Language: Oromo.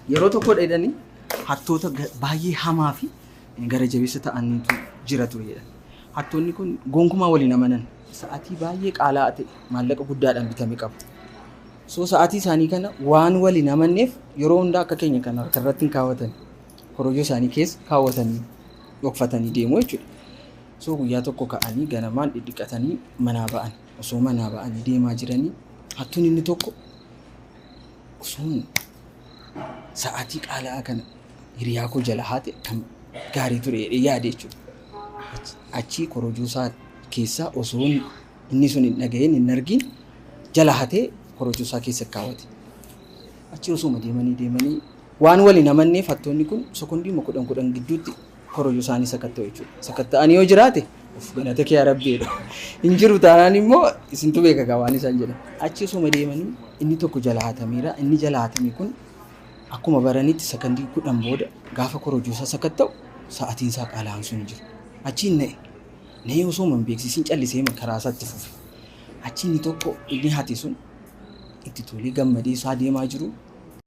Yeroo tokko jedhanii hattoota baay'ee hamaa fi gara jabeessa ta'anitu jira ture jedhan. Hattoonni kun gonkumaa waliin amanan. Sa'aatii baay'ee qaala'aa ta'e maallaqa guddaadhaan bitame qabu. So sa'aatii isaanii kana waan waliin amanneef yeroo hundaa akka keenya kana harka irratti hin kaawwatan. Korojoo isaanii keessa kaawwatanii dhokfatanii deemu jechuudha. So guyyaa tokko ka'anii ganamaan dhidhiqatanii manaa ba'an. Osoo manaa ba'anii deemaa jiranii hattuun inni tokko osoo sa'aatii qaala'aa kana hiriyaa koo jala haate kan gaarii ture jedhee yaade jechuudha. Achii korojoo isaa keessaa osoo inni sun hin dhaga'in hin argin jala hatee korojoo isaa keessa kaawwate. Achi osuma deemanii deemanii waan waliin amanneef hattoonni kun sekondiima 10 10 gidduutti korojoo isaanii sakatta'u jechuudha. Sakatta'anii yoo jiraate of galata kee yaa Rabbi jedhu. Hin jiru taanaan immoo isintu beeka gaa waan isaan jedhan. Achi osuma deemanii inni tokko jala hatameera. Inni jala hatame kun akkuma baranitti sekondii 10 booda gaafa korojoo isaa sakatta'u sa'aatiin isaa qaala'aan sun hin jiru. Achiin na'e. Na'ee osoo hin beeksisiin callisee karaa isaatti fufe. Achi inni tokko inni hate sun itti tolee gammadee isaa deemaa jiru.